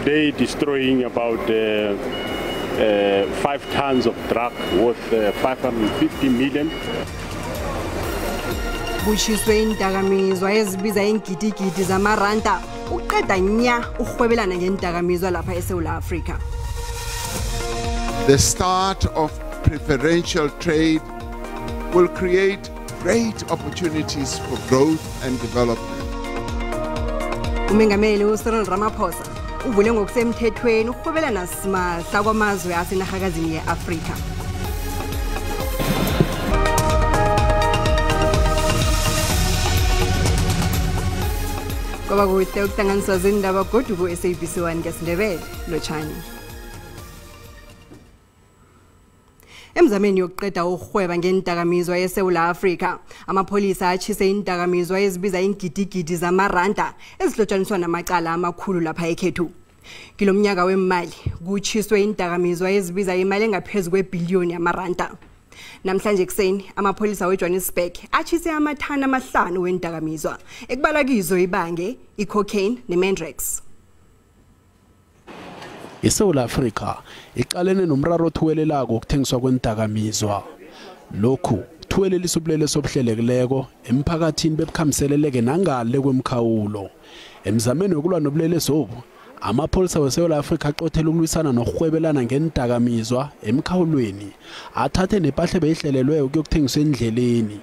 today destroying about 5 tons of drug worth 550 million. Kutshiswe iindakamizwa ezibiza iingidigidi zamaranda uqeda nya urhwebelana ngeendakamizwa lapha eSouth Africa. The start of preferential trade will create great opportunities for growth and development. Umengameli uCyril Ramaphosa uvule ngokusemthethweni urhwebelana simahla kwamazwe asenarhakazini ye-Afrika. Kwaba kuhle ukuhlanganiswa zindaba godu ku-SABC 1 ngesiNdebele. Lotshani. Emzameni yokuqeda urhweba ngeendakamizwa eSouth Africa, amapholisa atshise iindakamizwa ezibiza iingidigidi zamaranda ezihlotshaniswa namacala amakhulu lapha ekhethu. Kilomnyaka wemali kutshiswe iindakamizwa ezibiza imali engaphezu kwebhiliyoni yamaranda. Namhlanje kuseni amapholisa weJohannesburg atshise amathani 5 weendakamizwa ekubalwa kizo ibange, icocaine nemandrax. ISouth Africa iqalene nomraro othuwelelako wokuthengiswa kweendakamizwa. Lokhu kuthuwelelisa ubulelesi obuhlelekileko emphakathini bebukhambiseleleke nangale kwemkhawulo. Emzameni wokulwa nobulelesi obu, amapholisa weSouth Africa aqothela ukulwisana nokurhwebelana ngeendakamizwa emkhawulweni, athathe nepahla ebeyihlelelwe ukuyokuthengiswa endleleni.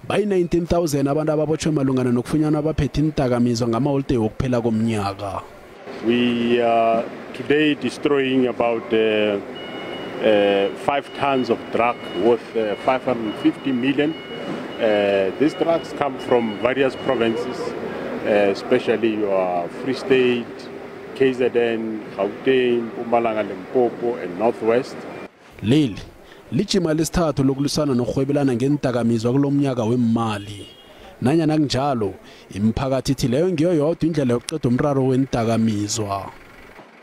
Bayi-19,000 abantu ababotshwe malungana nokufunyanwa abaphethe iindakamizwa ngamaholideyi wokuphela komnyaka. We are today destroying about 5 tons of drug worth 550 million. These drugs come from various provinces, especially your Free State, KZN, Gauteng, Mpumalanga, Limpopo and Northwest. Leli lijima lesithathu lokulwisana nokurhwebelana ngeendakamizwa kulomnyaka wemali. Nanyana kunjalo, imiphakathi ithi leyo ngiyo yodwa indlela yokuqeda umraro weendakamizwa.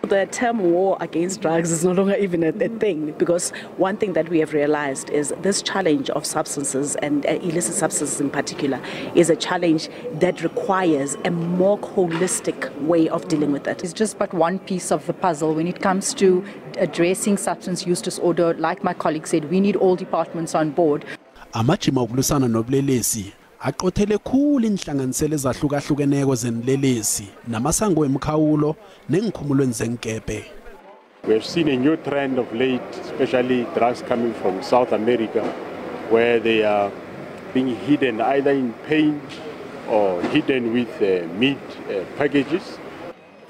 The term war against drugs is no longer even a thing, because one thing that we have realized is this challenge of substances and illicit substances in particular is a challenge that requires a more holistic way of dealing with it. It's just but one piece of the puzzle when it comes to addressing substance use disorder. Like my colleague said, we need all departments on board. Amajima okulwisana nobulelesi aqothele khulu inhlanganisela ezahlukahlukeneko zenilelesi namasango emkhawulo nengikhumulweni zenkepe. We have seen a new trend of late, especially drugs coming from South America, where they are being hidden either in paint or hidden with meat packages.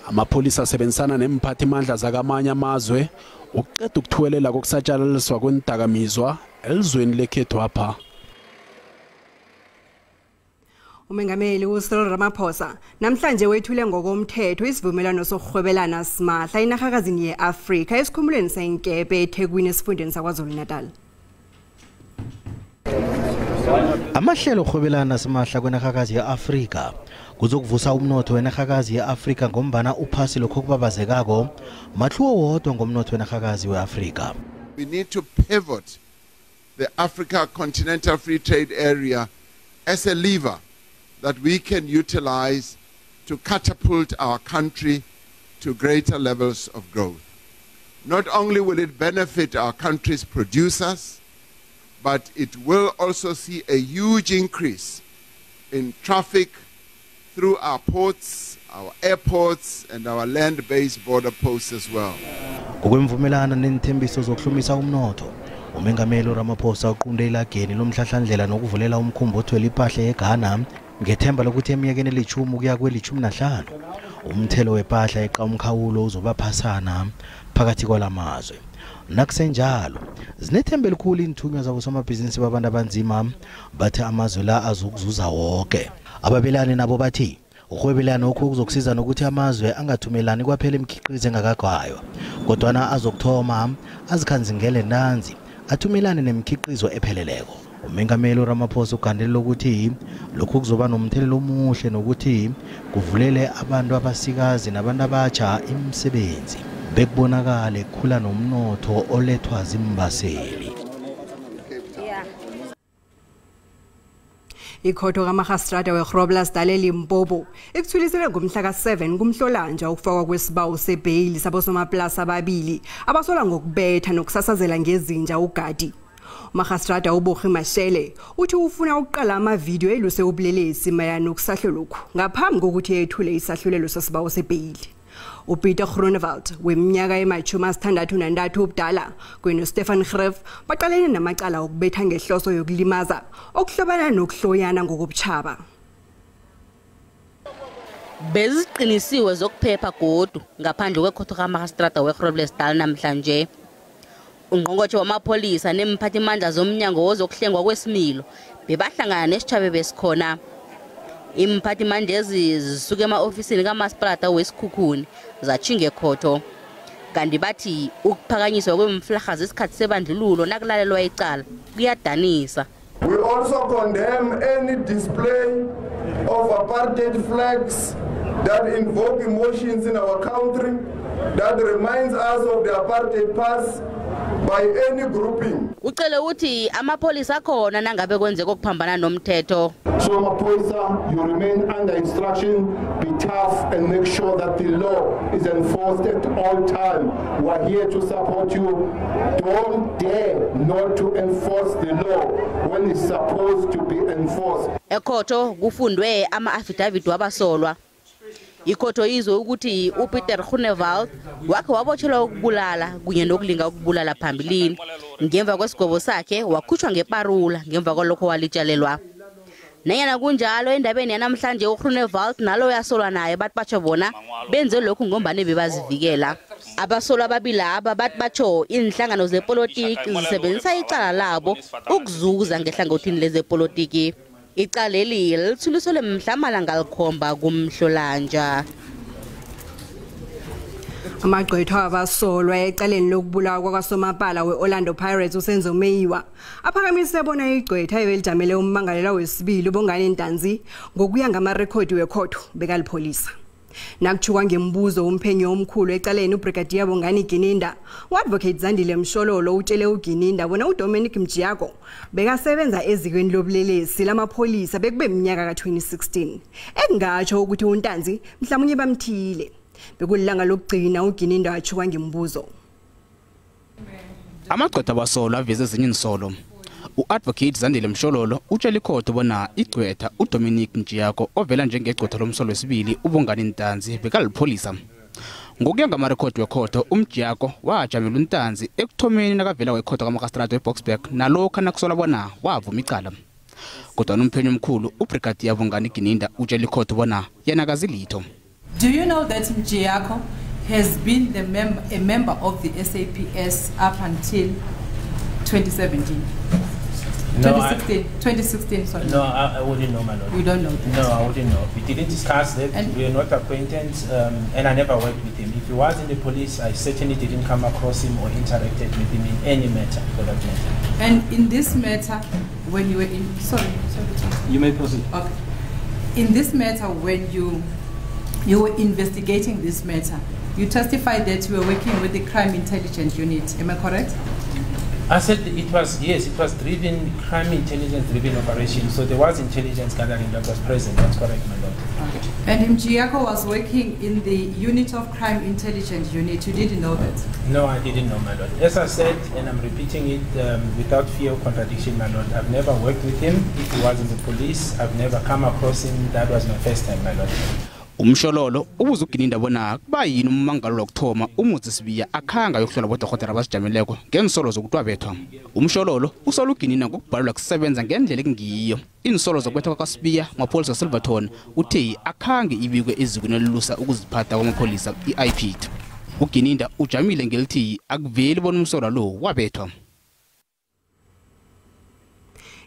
Amapholisa asebenzisana nemphathimandla zakamanye amazwe ukuqeda ukuthuwelela kokusatshalaliswa kwendakamizwa elizweni lekhethu apha. Umengameli uCyril Ramaphosa namhlanje wethule ngokomthetho isivumelwano sokurhwebelana simahla enarhakazini ye-Afrika esikhumulweni senkepe eThekwini esifundeni saKwaZulu-Natal. Amahlelo okurhwebelana simahla kwenarhakazi ye-Afrika kuzokuvusa umnotho wenarhakazi ye-Afrika ngombana uphasi lokho okubabazekako mahluwo wodwa ngomnotho wenarhakazi we-Afrika. We need to pivot the Africa Continental Free Trade Area as a lever that we can utilize to catapult our country to greater levels of growth. Not only will it benefit our country's producers, but it will also see a huge increase in traffic through our ports, our airports, and our land-based border posts as well. Ngokwemvumelana neenthembiso zokuhlumisa umnotho, umengameli Ramaphosa uqunde ilageni lomhlahlandlela nokuvulela umkhumbi othwele ipahla yeGhana ngethemba lokuthi eminyakeni eli-10 kuya kweli-15 umthelo wepahla eqa umkhawulo uzobaphasana phakathi kwalamazwe. Nakusenjalo zinethemba elikhulu iinthunywa zabosomabhizinisi babantu abanzima, bathi amazwe la azokuzuza wonke. Ababelani nabo bathi ukurhwebelana lokhu kuzokusiza nokuthi amazwe angathumelani kwaphela imikhiqizo engakagaywa, kodwana azokuthoma azikhanzingele ntanzi athumelane nemikhiqizo epheleleko. Umengameli Ramaphosa ugandelela ukuthi lokhu kuzoba nomthelela omuhle nokuthi kuvulele abantu abasikazi nabantu abatsha imisebenzi, bekubonakale kukhula nomnotho olethwa zimbaseli. Ikhotho kaMarhastrada weGroblersdal eLimpopo ekuthulisele ngomhla ka-7 kuMhlolanja ukufakwa kwesibawo sebheyili sabosomaplasi ababili abasolwa ngokubetha nokusasazela ngezinja ugadi. UMarhastrada uBokgi Mashele uthi ufuna ukuqala amavidiyo eluse ubulelesi mayelana nokusahlelokhu ngaphambi kokuthi ethule isahlulelo sesibawo sebheyili. uPeter Groenewald weminyaka ema-63 ubudala kunye noStefan Greef baqalene namacala okubetha ngehloso yokulimaza okuhlobana nokuhloyana ngokobutjhaba. Beziqinisiwe zokuphepha godu ngaphandle kwekhotho kaMarhastrada weGroblersdal namhlanje. Ungqongqotjhe wamapholisa nemphathimandla zomnyango wozokuhlengwa kwesimilo bebahlangana nesitjhaba besikhona. Imphathimandla ezi zisuka ema-ofisini kamasipalata weSikhukhuni zatjhinga ekhotho. Kanti bathi ukuphakanyiswa kwemflarha zesikhathi sebandlululo nakulalelwa icala kuyadanisa. We also condemn any display of apartheid flags that invoke emotions in our country that reminds us of the apartheid past by any grouping. Ucele uthi amapholisa akhona nangabe kwenzeka okuphambana nomthetho. So Maphoyisa, you remain under instruction, be tough and make sure that the law is enforced at all time. We are here to support you. Don't dare not to enforce the law when it's supposed to be enforced. Ekhotho kufundwe ama-affidavit wabasolwa. Ikhotho izwe ukuthi uPeter Groenewald wakhe wabotshelwa ukubulala kunye nokulinga ukubulala phambilini. Ngemva kwesigwebo sakhe wakhutshwa ngeparula ngemva kwalokho walitshalelwa. Nanyana kunjalo endabeni yanamhlanje uGroenewald nalo uyasolwa naye bathi batsho bona benze lokhu ngombane bebazivikela. Abasolwa ababili aba bathi batsho inhlangano zepolitiki zisebenzisa icala labo ukuzuza ngehlangothini lezepolitiki. Icala leli lithuliselwe mhla amalanga alikhomba kuMhlolanja. Amagqwetha abasolwa ecaleni lokubulawa kwakasomapala we-Orlando Pirates uSenzo Meyiwa aphakamise bona igqwetha ebelijamele ummangalelwa wesibili uBongani Ntanzi ngokuya ngamarekhodi wekhotho bekalipholisa. Nakuthukwa ngembuzo umphenyi omkhulu ecaleni uBrigadier Bongani Gininda, u-Advocate Zandile Mshololo utshele uGininda bona uDominic Mjiyako bekasebenza ezikweni lobulelesi lamapholisa bekube minyaka ka-2016. Ekungatsho ukuthi uNtanzi mhlawumnye bamthile. Bekulilanga lokugcina uGininda athukwa ngembuzo. Amagqwetha abasolwa aveze ezinye iinsolo. U-Advocate Zandile Mshololo utshele ikhotho bona igqwetha uDominic Mjiyako ovela njengegqwetha lomsolo wesibili uBongani Ntanzi bekalipholisa. Ngokuya ngamarekhodi wekhotho uMjiyako wajamela uNtanzi ekuthomeni nakavela wekhotho kaMarhastrada weBoksburg nalokhu nakusolwa bona wavuma icala. Kodwa umphenyi omkhulu uBrigadier Bongani Gininda utshele ikhotho bona yena akazilitho. Do you know that Mjiyako has been a member of the SAPS up until 2017? No, 2016, 2016, sorry. No, I wouldn't know, my lord. You don't know that? No, I wouldn't know. We didn't discuss that. And we are not acquaintance, and I never worked with him. If he was in the police, I certainly didn't come across him or interacted with him in any matter, for that matter. And in this matter, when you were in... Sorry. You may proceed. Okay. In this matter, when you were investigating this matter, you testified that you were working with the Crime Intelligence Unit. Am I correct? I said it was, yes, it was driven, crime intelligence driven operation. So there was intelligence gathering that was present. That's correct, my lord. Okay. And Mjiyako was working in the unit of crime intelligence unit. You didn't know that? No, I didn't know, my lord. As I said, and I'm repeating it without fear of contradiction, my lord, I've never worked with him. If he was in the police, I've never come across him. That was my first time, my lord. Umshololo ubuza uGininda bona kuba yini ummangalelwa wokuthoma uMuzi Sibiya akhanga yokuhlola bodokotela abazijameleko ngeensolo zokuthi wabethwa. Umshololo usola uGininda ngokubhalelwa kusebenza ngendlela ekungiyo. Iinsolo zokubethwa kwakaSibiya mapholisa Silverton uthe akhange ibikwe ezikweni elilusa ukuziphatha kwamapholisa i-IPID. uGininda ujamile ngelithi akuveli bona umsolwa lo wabethwa.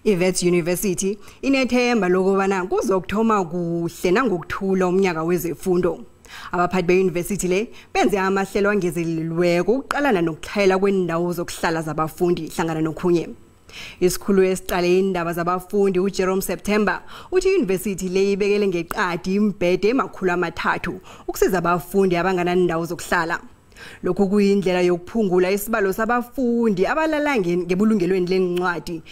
I-Wits University inethemba lokubana kuzokuthoma kuhle nangokuthula umnyaka wezefundo. Abaphathi be-university le benze amahlelo angezelelweko ukuqalana nokutlhayela kwendawo zokuhlala zabafundi hlangana nokhunye. Isikhulu esiqale indaba zabafundi uJerome September uthi i-university le ibekele ngeqadi imbhede 300 ukusiza abafundi abanganandawo zokuhlala. Lokhu kuyindlela yokuphungula isibalo sabafundi abalala ngebulungelweni lencwadi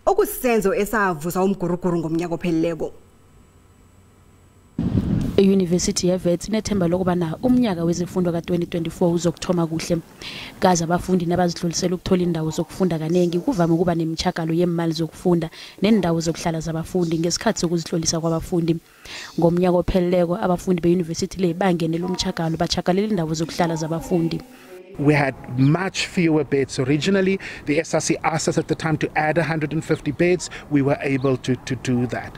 Okusenzo esavusa umguruguru ngomnyaka opheleleko. I-University ye-Wits inethemba lokubana umnyaka wezifundo ka-2024 uzokuthoma kuhle. Kazi abafundi nabazidlulisela ukuthola indawo zokufunda kanengi kuvame ukuba nemtjhagalo yemali zokufunda nendawo zokuhlala zabafundi ngesikhathi sokuzihlolisa kwabafundi. Ngomnyaka opheleleko abafundi be-university le bangenela umtjhagalo batjhagalela indawo zokuhlala zabafundi. We had much fewer beds originally. The SRC asked us at the time to add 150 beds. We were able to do that.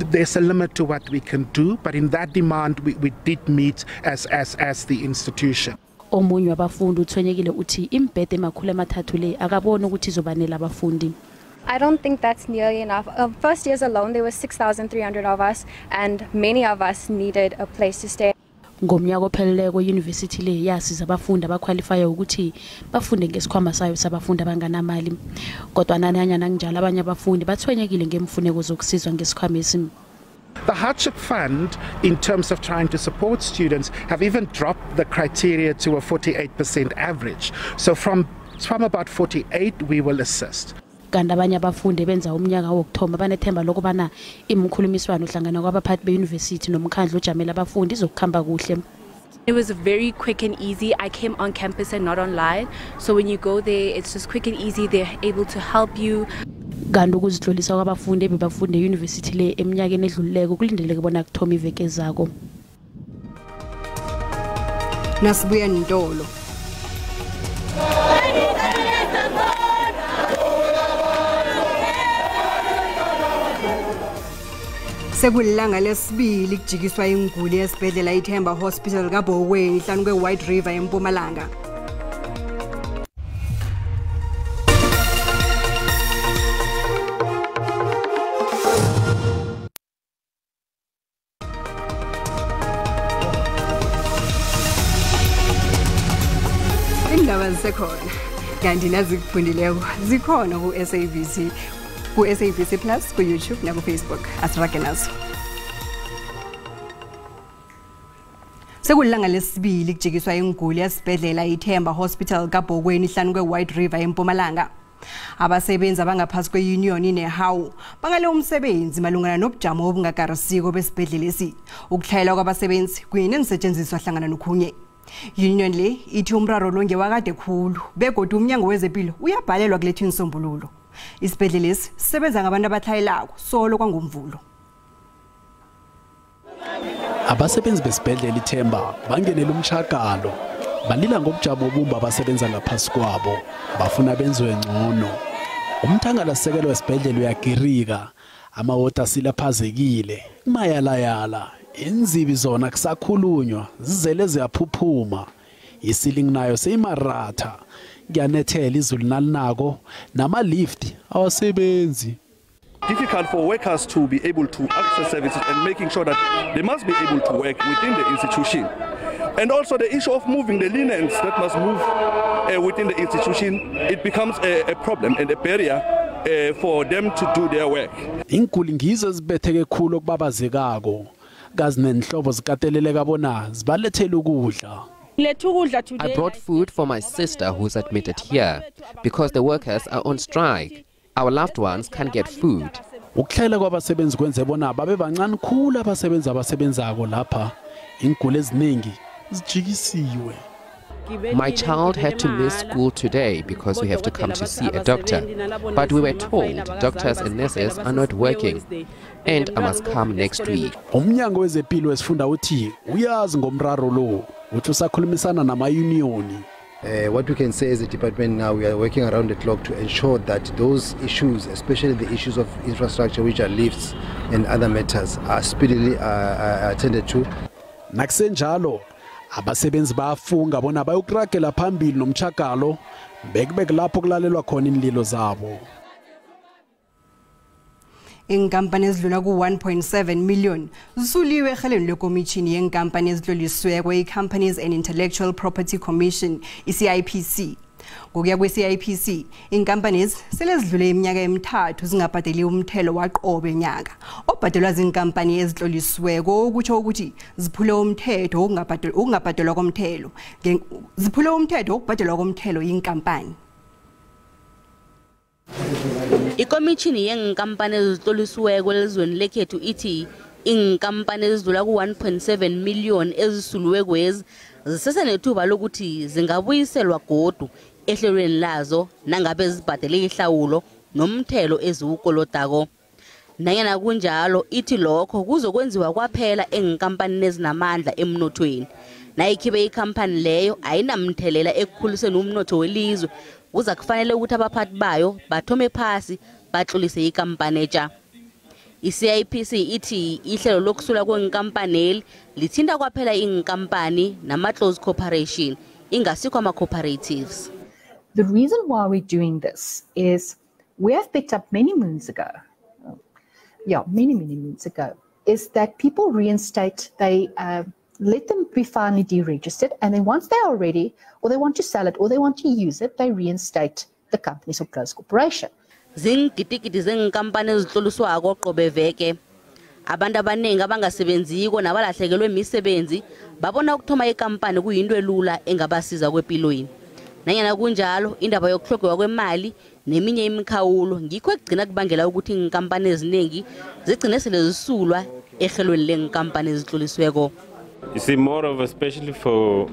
There's a limit to what we can do, but in that demand, we did meet as the institution. Omunye wabafundi uthwenyekile uthi imbhede emakhulu 3 le akaboni ukuthi izobanela abafundi. I don't think that's nearly enough. First years alone, there were 6,300 of us, and many of us needed a place to stay. Ngomnyaka opheleleko i-university le yasiza abafundi abakhwalifaya ukuthi bafunde ngesikhwama sayo sabafundi abanganamali. Kodwa nanyana kunjalo abanye abafundi bathwenyekile ngemfuneko zokusizwa ngesikhwamesi. The hardship fund, in terms of trying to support students, have even dropped the criteria to a 48% average. So from about 48, we will assist. Kanti abanye abafundi benza umnyaka wokuthoma banethemba lokubana imkhulumiswano hlangana kwabaphathi be-university nomkhandlu ojamela abafundi izokukhamba kuhle. It was very quick and easy. I came on campus and not online. So when you go there, it's just quick and easy. They're able to help you. Kanti ukuzihlolisa kwabafundi ebebafunda e-university le eminyakeni edlulileko kulindeleke bona kuthoma iveke ezako. Nasibuya nintolo. Sekulilanga lesibili kujikiswa inguli esibhedlela iThemba Hospital kaBoweni hlanu kwe-White River eMpumalanga. Indaba zisekhona kanti nazikufundileko zikhona ku-SABC, ku-SABC Plus, ku-YouTube naku-Facebook. Asirage nazo. Sekulilanga lesibili kujikiswa inguli esibhedlela iThemba Hospital kaBhokweni hlanu kwe-White River eMpumalanga. Abasebenzi abangaphasi kwe-union iNehawu bangale umsebenzi malungana nobujamo obungakarisiko besibhedlela esi. Ukuhlayela kwabasebenzi kunye neensetshenziswa hlangana nokhunye. Union le ithi umraro lo ngewakade khulu begodu umnyango wezempilo uyabhalelwa kuletha insombululo. Isibhedlela lesi sisebenza ngabantu abatlhayelako solo kwangomvulo. Abasebenzi besibhedlela iThemba bangenela umtjhagalo, balila ngobujamo obumba abasebenza ngaphasi kwabo, bafuna benziwe ngcono. Umthangalasisekelo wesibhedlela uyagirika, amawota asilaphazekile, kumayalayala, inzibi zona kusakhulunywa, zizele ziyaphuphuma. Isilingi nayo seyimaratha, kuyanethela izulu nalinako, nama-lift awasebenzi. Difficult for workers to be able to access services and making sure that they must be able to work within the institution. And also the issue of moving the linens that must move within the institution, it becomes a problem and a barrier for them to do their work. Iinguli ngizo ezibetheke khulu okubabazekako, kazi nenhlobo zikateleleka bona zibalethele ukudla. I brought food for my sister who's admitted here because the workers are on strike. Our loved ones can't get food. Ukuhlela kwabasebenzi kwenze bona babe bancane khulu abasebenzi abasebenzako lapha. Iinguli eziningi zijikisiwe. My child had to miss school today because we have to come to see a doctor. But we were told doctors and nurses are not working and I must come next week. Umnyango wezempilo wesifunda uthi uyazi ngomraro lo, uthi usakhulumisana nama-union. What we can say as a department now, we are working around the clock to ensure that those issues, especially the issues of infrastructure, which are lifts and other matters, are speedily attended to. Nakusenjalo, abasebenzi bayafunga bona bayokuragela phambili nomtjhagalo bekube kulapho kulalelwa khona iinlilo zabo. Inkampani ezidlula ku-1.7 million zisuliwe eheleni lekomitjhini yenkampani ezitlolisiweko i-Companies and Intellectual Property Commission, i-CIPC. Ngokuya kwe-CIPC, inkampani sele zidlule iminyaka emithathu zingabhadeli umthelo waqobe nyaka obhadelwa zinkampani ezitlolisiweko, okutsho ukuthi ziphule umthetho wokungabhadelwa komthelo, ziphule umthetho wokubhadelwa komthelo yinkampani. Ikomishini yeenkampani ezitlolisiweko elizweni lekhethu ithi iinkampani ezidlula ku-1.7 million ezisuliwekwezi zisesenethuba lokuthi zingabuyiselwa godu ehlelweni lazo nangabe zibhadele ihlawulo nomthelo eziwukolodako. Nanyana kunjalo ithi lokho kuzokwenziwa kwaphela eenkampanini ezinamandla emnothweni. Nayikhibe ikhampani leyo ayinamthelela ekukhuliseni umnotho welizwe, kuza kufanele ukuthi abaphathi bayo bathome phasi batlolise ikampani etsha. I-CIPC ithi ihlelo lokusula kwenkampaneli lithinta kwaphela iinkampani nama-close corporation, ingasikho ama-cooperatives. The reason why we're doing this is we have picked up many moons ago, many moons ago, is that people reinstate, they let them be finally deregistered, and then once they are ready, or they want to sell it, or they want to use it, they reinstate the companies or close corporation. Zingidigidi zenkampani ezitloliswako qobe veke. Abantu abaningi abangasebenziko nabalahlekelwe imisebenzi babona ukuthoma ikampani kuyinto elula engabasiza kwempilweni. Nanyana kunjalo, indaba yokuhlogeka kwemali neminye imikhawulo ngikho ekugcina kubangela ukuthi iinkampani eziningi zigcine sele zisulwa ehlelweni leenkampani ezitlolisiweko. You see, more of, especially for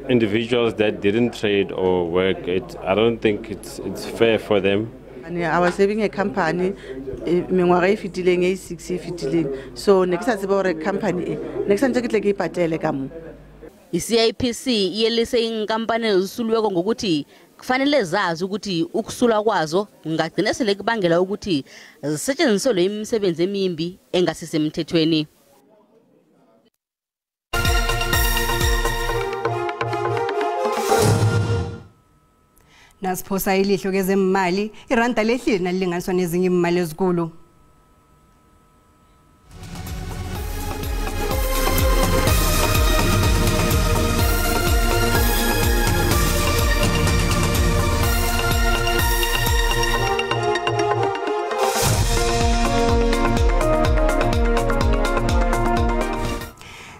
individuals that didn't trade or work, I don't think it's fair for them. I was having a company, mengwaga e fetileng e 6 e fetileng, so ne ke sa tsebe hore company e ne ke santse ke tle ke ipatele ka mo. I-CIPC iyelise iinkampani ezisuliweko ngokuthi kufanele zazi ukuthi ukusulwa kwazo kungagcina sele kubangela ukuthi zisetshenziselwe imisebenzi emimbi engasisemthethweni. Nasiphosa ilihlo kezemali, iranda lehlile nalilinganiswa nezinye imali ezikulu.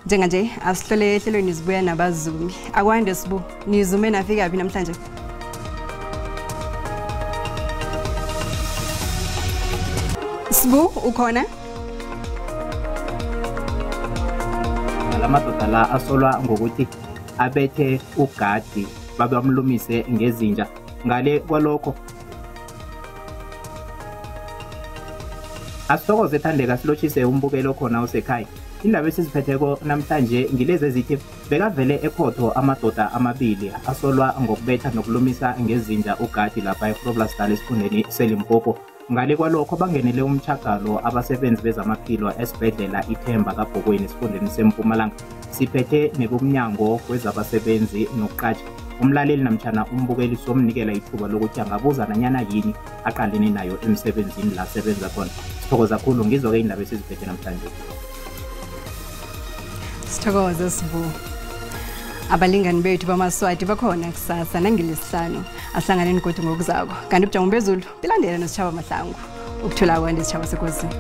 Njenganje asihlole ehlelweni sibuya nabazumi. Akwande Sibu, nizume nafika phi namhlanje? Sibu, ukhona? Lamadoda la asolwa ngokuthi abethe ugadi babamlumise ngezinja. Ngale kwalokho asithokoze ethandeka silotshise umbukelo khona usekhaya. Indaba esiziphetheko namhlanje ngilezi ezithi bekavele ekhotho amadoda amabili asolwa ngokubetha nokulumisa ngezinja ugadi lapha eGroblersdal esifundeni seLimpopo. Ngale kwalokho bangenele umtshagalo abasebenzi bezamaphilo esibhedlela iThemba kaBhokweni esifundeni seMpumalanga. Siphethe nebomnyango wezabasebenzi nokuqatsha. Umlaleli namtjana umbukeli somnikela ithuba lokuthi angabuza nanyana yini aqalene nayo emsebenzini la sebenza khona. Sithokoza kakhulu ngizwe-ke indaba esiziphethe namhlanje. Sithokoze Sibu. Abalingani bethu bamaSwati bakhona kusasa nangelesihlanu. Ahlanganeni kodwa ngokuzako. Kanti ubujamo bezulu bilandela noSitjhaba Mahlangu. Ukuthola kwande Sitjhaba sekosini.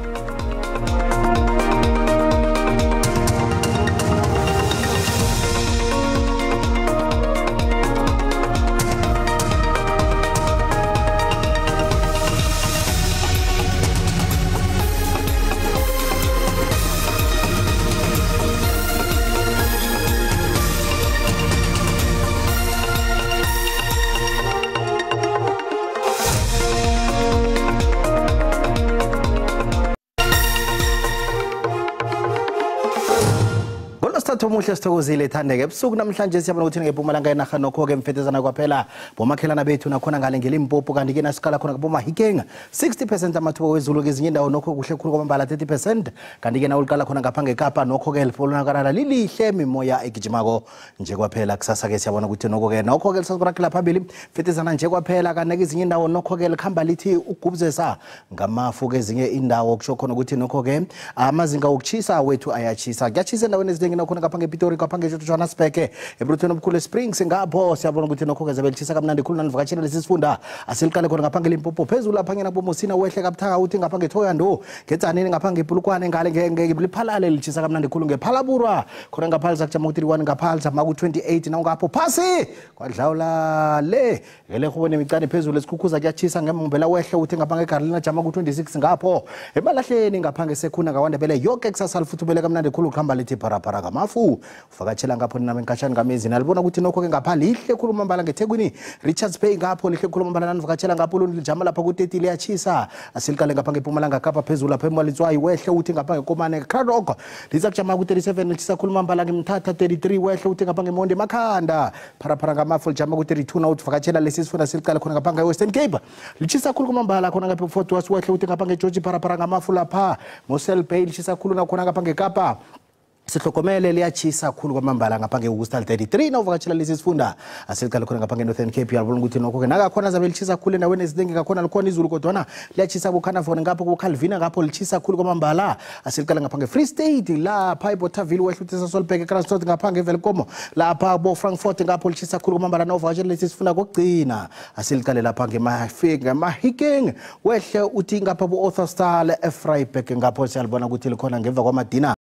Omuhle sithokozile Thandeka. Ebusuku namhlanje siyabona ukuthi ngePumalanga yenarha nokho-ke mfethezana kwaphela bomakhelana bethu nakhona ngale ngeLimpopo, kanti ke nasikala khona kuboMahikeng 60% amathuba wezulu kezinye indawo nokho kuhle khulu kwamambala 30%, kanti ke nawuliqala khona ngapha ngeKapa nokho-ke libonakala lilihle mimoya egijimako nje kwaphela. Kusasa-ke siyabona ukuthi nokho-ke lisakurakela phambili mfethezana nje kwaphela, kanti kezinye indawo nokho-ke likhamba lithi ugubuzesa ngamafu kezinye indawo, kusho khona ukuthi nokho-ke amazinga wokutshisa wethu ayatshisa, kuyatshisa endaweni eziningi nakhona ngapha ngePitori, ngapha ngeJohannesburg, eBruton omkhulu Springs ngapho siyabona ukuthi nokho ke zabe litshisa kamnandi khulu nanivakatshela lesi sifunda. Asiliqale khona ngapha ngeLimpopo phezulu lapha ngena boMosina, wehle kabuthaka uthi ngapha ngeThoyando, ngeTsaneni ngapha ngePulukwane, ngale ngeLiphalale litshisa kamnandi khulu ngePhalaburwa khona ngapha lizakujama ku-31, ngapha lizama ku-28 nawungapho phasi kwadlawula le ngelehobone micane phezulu esikhukhuza kuyatshisa ngemombela, wehle uthi ngapha ngeGarlina jama ku-26 ngapho emalahleni ngapha ngesekhuna ngaKwaNdebele yonke kusasa lifuthumele kamnandi khulu kuhamba lithi pharapara ngamafu. Uvakatshela ngapho nina benkatshani ngamezi nalibona ukuthi nokho ke ngapha lihle khulu mambala ngeThekwini, Richards Bay ngapho lihle khulu mambala nanivakatshela ngapho lijama lapha ku-30 liyatshisa. Asilikale ngapha ngePumalanga Kapa phezulu lapha eMalitswayi, wehle uthi ngapha ngeKomane Cradock liza kujama ku-37 litshisa khulu mambala ngeMthatha 33, wehle uthi ngapha ngeMonde Makhanda pharapara ngamafu lijama ku-32 na uthi lesi sifunda siliqale khona ngapha nge-Western Cape litshisa khulu kumambala khona ngapha Fort Worth, wehle uthi ngapha ngeGeorge pharapara ngamafu lapha Mossel Bay litshisa khulu nakhona ngapha ngeKapa Sihlokomele liyatshisa khulu kwamambala ngapha nge-Worcester 33 na uvakatshela lesi sifunda. Asiliqale khona ngapha nge-Northern Cape uyabona ukuthi nokho ke nakakhona zabe litshisa khulu endaweni eziningi, ngakhona likhona izulu kodwana liyatshisa kuKhanavona ngapho kuCalvina ngapho litshisa khulu kwamambala. Asiliqale ngapha nge-Free State lapha eBothaville wehle uthi Sasolburg eKranstad ngapha ngeVelkom lapha bo Frankfurt ngapho litshisa khulu kwamambala na uvakatshela lesi sifunda. Kokugcina asiliqale lapha ngeMahikeng wehle uthi ngapha bo-Ottosdal eVryburg ngapho siyalibona ukuthi likhona ngemva kwamadina.